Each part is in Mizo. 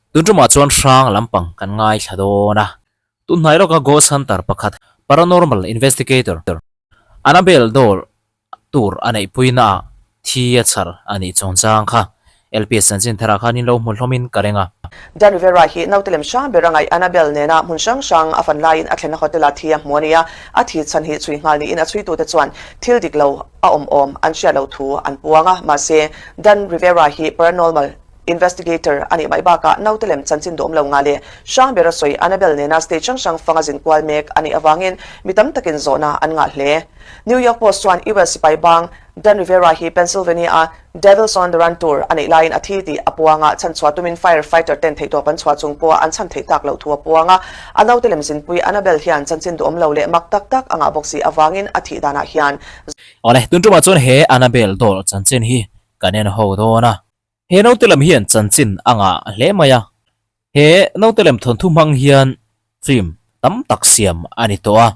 Tun tumah chuan hrang lampang kan ngaithla dawn a. Tunhnai lawka Ghost Hunter pakhat, Paranormal Investigator, Annabelle Doll tur a neihpuina ah thi a chhar a nih chungchang kha LPS chanchin tharah khan in lo hmu hlawmin ka reng a. Dan Rivera hi naute lem hrang ber a ngaih Annabelle nena hmun hrang hrang a fan laiin a thlenna hotel ah thi a hmu a ni a, a thi chhan hi chhui nghal niin a chhuitute chuan thil dik lo a awm awm an hriat loh thu an puang a, mahse Dan Rivera hi paranormal Investigator a nih mai bakah naute lem chanchin duhawm lo nga leh hrang ber a sawi Annabelle nena state hrang hrang fanga zin kual mek a nih avangin mi tam takin zawhna an ngah hle. New York Post chuan US sipai bang Dan Rivera hi Pennsylvania-a Devils on the Run Tour a neih laiin a thi tih a puang a, chhanchhuah tumin fire fighter ten theihtawp an chhuah chung pawha an chhan theih tak loh thu a puang a. A naute lem zinpui Annabelle hian chanchin duhawm lo leh mak tak tak a ngah bawk si avangin a thih danah hian Awle, tun tumah chuan he Annabelle doll chanchin hi kan en ho dawn a. He naute lem hian chanchin a ngah hle mai a, he naute lem thawnthu hmang hian film tam tak siam a ni tawh a,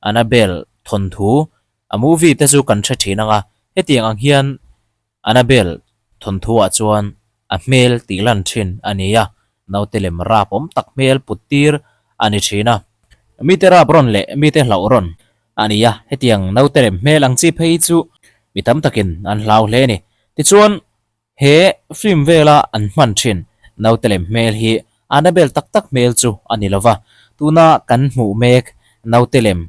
Annabelle thawnthu a movie te chu kan hre thin ang a, hetiang ang hian Annabelle thawnthu ah chuan a hmel tih lan thin a ni a, naute lem rap awm tak hmel put tir a ni thin a, mite rap rawn leh mite hlauh rawn a ni a, hetiang naute lem hmel ang chi phei chu mi tam takin an hlau hle a ni. Tichuan He film vela an hman thin naute lem hmel hi Annabelle tak tak hmel chu a ni lova, tuna kan hmuh mek naute lem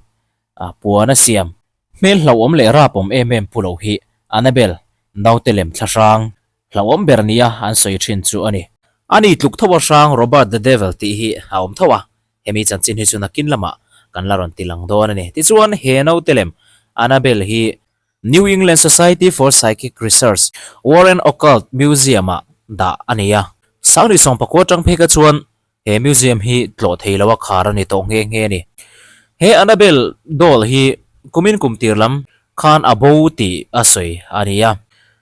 puan a siam hmel hlauhawm leh rapawm em em pu lo hi Annabelle naute lem thlahrang hlauhawm ber nia an sawi thin chu a ni. Ani tluk tho a hrang Robert the Devil tih hi a awm tho a, hemi chanchin hi chu nakin lamah kan la rawn ti lang dawn a ni. Tichuan he naute lem Annabelle hi New England Society for Psychic Research, Warren Occult Museum-ah dah a ni a. Sangni sawmpakua atang phei kha chuan he museum hi tlawh thei loa khar a ni tawh nghe nghe a ni. He Annabelle doll hi kumin kum tir lam khan a bo tih a sawi a ni a,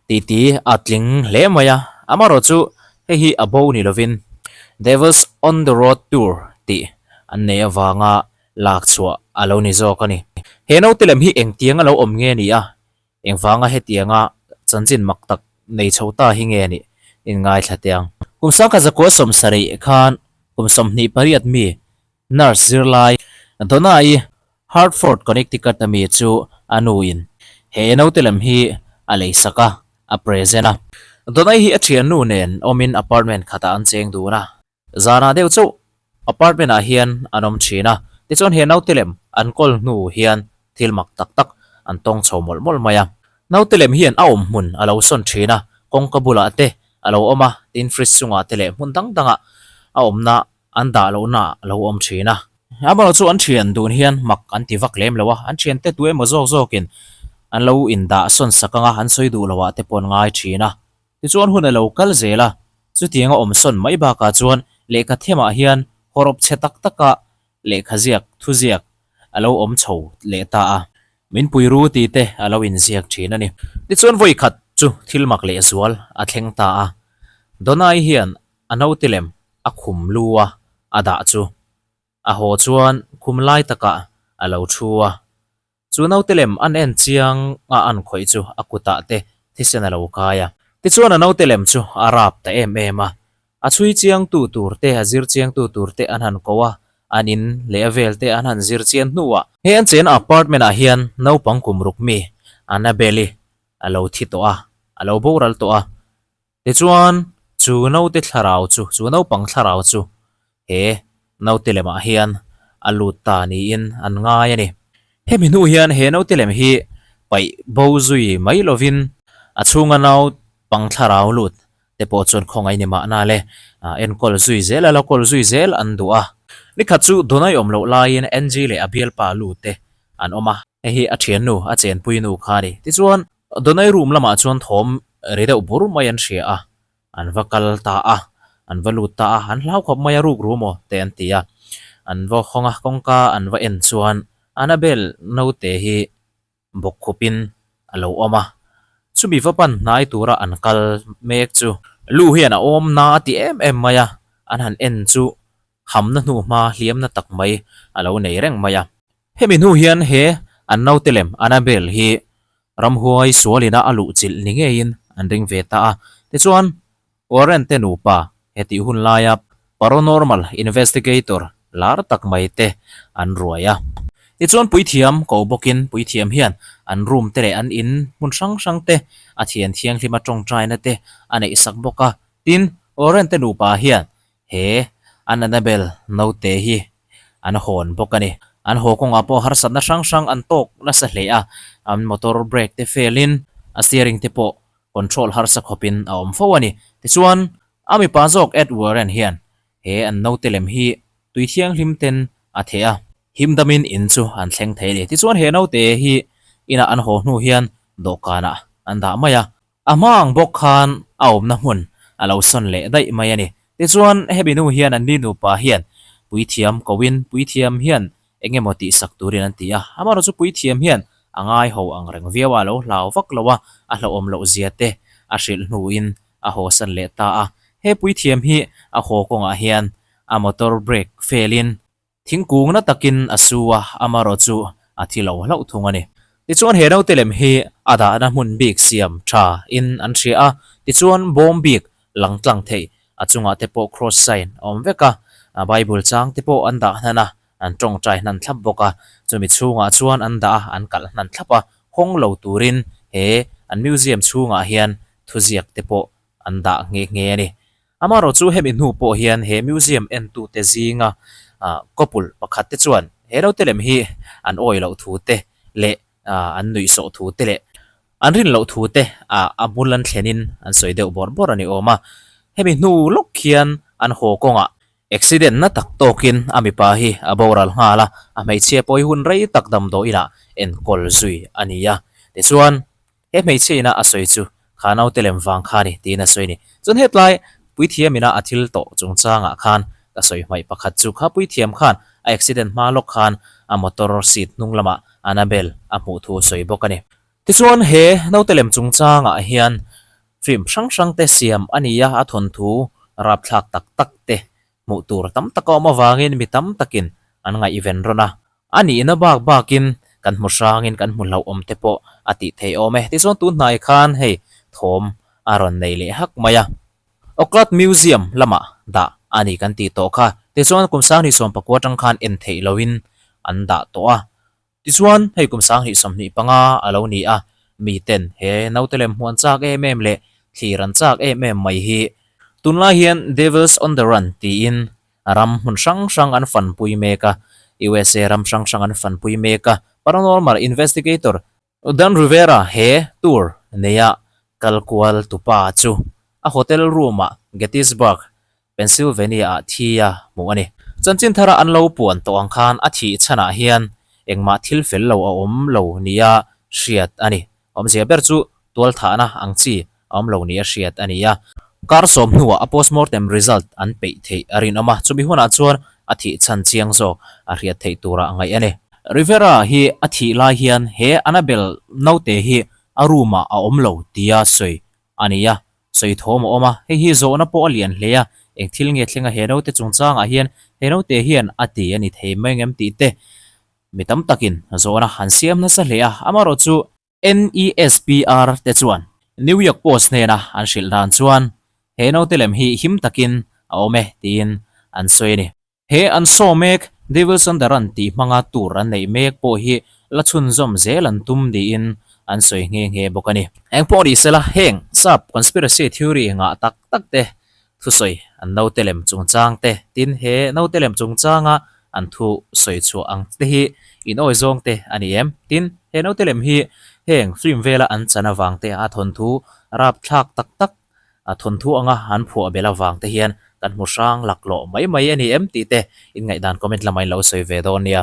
titi a tling hle mai a. Amaherawh chu hei hi a bo ni lovin Devils on the Road Tour tih an neih avanga lak chhuah a lo ni zawk a ni. He naute lem hi engtiang a lo awm nge ni a, engvanga hetianga chanchin mak tak nei chho ta hi nge nih inngaithla teh ang. Kum sangkhat zakua 70 khan kum 28 mi nurse zirlai Donna-i Hartford, Connecticut a mi chu a nuin he naute lem hi a lei sak a, a present a. Donna-i hi a thiannu nen awmin apartment khatah an cheng dun a. Zanah deuh chauh apartment ah hian an awm thin a, tichuan he naute lem an kawl hnu hian thil mak tak tak an tawng chho mawlh mawlh mai a. Naute lem hian a awm hmun a lo sawn thin a, kawngka bulah te a lo awm a, tin fridge chungah te leh hmun dang dangah a awmna an dah lohna a lo awm thin a. Amaherawh chu an thian dun hian mak an ti vak lem lo a, an thiante tu emaw zawk zawkin an lo indah sawn sak anga an sawi duh loh ah te pawh an ngai thin a. Tichuan hun a lo kal zel a, chutiang a awm sawn mai bakah chuan lehkha themah hian hawrawp chhe tak taka lehkha ziak, thuziak a lo awm chho leh ta a, min pui ru ti te a lo inziak thin a ni. Tichuan vawi khat chu thil mak leh zual a thleng ta a, Donai hian a naute lem a khum lu a a dah chu a haw chuan khum lai takah a lo thu a, Chu naute lem an en chiang a an khawih chu a kutah te thisen a lo kai a. Tichuan a naute lem chu a rap ta em em a. A chhui chiang tu tur te, a zir chiang tu tur te an han ko a, an in leh a vel te an han zir chian hnuah he an chen apartment ah hian naupang kum ruk mi Annabelle-i a lo thi tawh a, a lo boral tawh a. Tichuan, chu naute thlarau chu, chu naupang thlarau chu he naute lemah hian a lut ta niin an ngai a ni. Hemi hnu hian he naute lem hi paih bo zui mai lovin a chhunga naupang thlarau lut te pawh chuan khawngaih ni mahna le enkawl zui zel a, la kawl zui zel an duh a. Nikhat chu Donai awm loh laiin Angie leh a bialpa lu te an awm a. Hei hi a thiannu, a chenpui nu kha a ni. Tichuan, Donai room lamah chuan thawm ri deuh bur mai an hria a, an va kal ta a, an va lut ta a, an hlau khawp mai a ruk ru maw te an ti a, an va hawng a, kawngka an va en chuan Annabelle naute hi bawk khupin a lo awm a, chumi va pan hnai tura an kal mek chu lu hian a awm na a ti em em mai a, an han en chu hamna hnu hma hliamna tak mai a lo nei reng mai a. Hemi hnu hian he an naute lem Annabelle hi ramhuai sualina a luh chilh ni ngeiin an ring ve ta a. Tichuan, Warren te nupa he tih hun laia Paranormal investigator lar tak mai te an ruai a. Tichuan puithiam ko bawkin puithiam hian an room te leh an in hmun hrang hrang te a thian thianghlim a tawngtaina te a neih sak bawk a. Tin, Warren te nupa hian he an Annabel naute hi an hawn bawk a ni. An haw kawngah pawh harsatna hrang hrang an tawk nasa hle a, an motor brake te fail in a steering te pawh control harsa khawpin a awm fo a ni. Tichuan, a mipa zawk Ed Warren hian he an naute lem hi tui thianghlim ten a theh a, him damin in chu an thleng thei a ni. Tichuan, he naute hi inah an haw hnu hian dawhkanah an dah mai a. A hma ang bawk khan a awmna hmun a lo sawn leh daih mai a ni. Tichuan, hemi nu hian an ni nupa hian puithiam koin puithiam hian eng emaw tihsak turin an ti a. Amaherawh chu puithiam hian a ngai ho ang reng viau a, a lo hlau vak lo a, a hlauhawm loh zia te a hrilh hnuin a haw san leh ta a. He puithiam hi a haw kawngah hian a motor brake fail in Thingkung na takin a su a, amaherawh chu a thi lo hlauh thung a ni. Tichuan he naute lem hi a dahna hmun bik siam tha in an hria a, tichuan bawm bik lang tlang thei a chungah te pawh cross sign a awm vek a, Bible chang te pawh an dah hnan a, an tawngtai hnan thlap bawk a, chumi chhungah chuan an dah a, an kalh hnan thlap a, hawng lo turin he an museum chhungah hian thuziak te pawh an dah nghe nghe a ni. Amaherawh chu hemi hnu pawh hian he museum entute zinga couple pakhat te chuan he naute lem hi an awi loh thu te leh an nuihsawh thu te leh an rin loh thu te a bul an thlenin an sawi deuh bawrh bawrh a ni awm a. Hemi hnu lawk hian an haw kawngah accident na tak tawkin a mipa hi a boral nghal a, a hmeichhia pawh hi hun rei tak damdawiinah enkawl zui a ni a. Tichuan He hmeichhia ina a sawi chu kha naute lem vang kha ni tiin a sawi a ni. Chuan hetlai puithiam ina a thil tawh chungchangah khan ka sawi hmaih pakhat chu kha puithiam khan a accident hma lawk khan a motor seat hnung lamah Annabelle a hmuh thu a sawi bawk a ni. Tichuan he naute lem chungchangah hian film hrang hrang te siam a ni a, a thawnthu rapthlak tak tak te hmuh tur tam tak a awm avangin mi tam takin an ngaihven rawn a. A nihna bak bakin kan hmu hrangin kan hmu hlauhawm te pawh a tih theih awm e. Tichuan tun hnai khan hei thawm a rawn nei leh hak mai a. Oakland Museum lamah dah a ni kan tih tawh kha. Tichuan kum 2019 atang khan en theih lohin an dah tawh a. Tichuan, hei kum 2025 a lo ni a, miten he naute lem hmuan chak em em leh thlir an chak em em mai hi tunlai hian Devils on the Run tiin ram hmun hrang hrang an fanpui mek a, USA ram hrang hrang an fanpui mek a, Paranormal Investigator Dan Rivera he tour neia kal kual tupa chu a hotel room-ah Gettysburg Pennsylvania-ah thi a hmuh a ni. Chanchin thara an lo puan tawh ang khan a thih chhanah hian engmah thil fel lo a awm lo nia hriat a ni. Awmzia ber chu tualthahna ang chi a awm lo nia hriat a ni a. Kar sawm hnuah a postmortem result an peih theih a rinawm a, chumi hunah chuan a thih chhan chiang zawk a hriat theih tura ngaih a ni. Rivera hi a thih lai hian he Annabelle naute hi a room-ah a awm lo tia sawi a ni a, sawi thawm a awm a, hei hi zawhna pawh a lian hle a, eng thil nge thlenga he naute chungchangah hian he naute hian a ti a ni thei mai ngem tih te mi tam takin zawhna han siam nasa hle a, amaherawh chu NESPR te chuan New York Post hnena an hrilh dan chuan he naute lem hi him takin a awm e tiin an sawi a ni. He an saw mek Devils on the Run tih hmanga tour an neih mek pawh hi la chhunzawm zel an tum niin an sawi nghe nghe bawk a ni. Engpawh ni sela heng sap conspiracy theory ngah tak tak te thusawi an naute lem chungchang te tin he naute lem chungchanga an thu sawi chhuah ang te hi in awi zawng te a ni em? Tin, he naute lem hi heng film vela an chan avang te a thawnthu rapthlak tak tak A thawnthu anga an phuah bel avang te hian kan hmu hrang laklawh mai mai a ni em tih te in ngaihdan comment lamah in lo sawi ve dawn nia.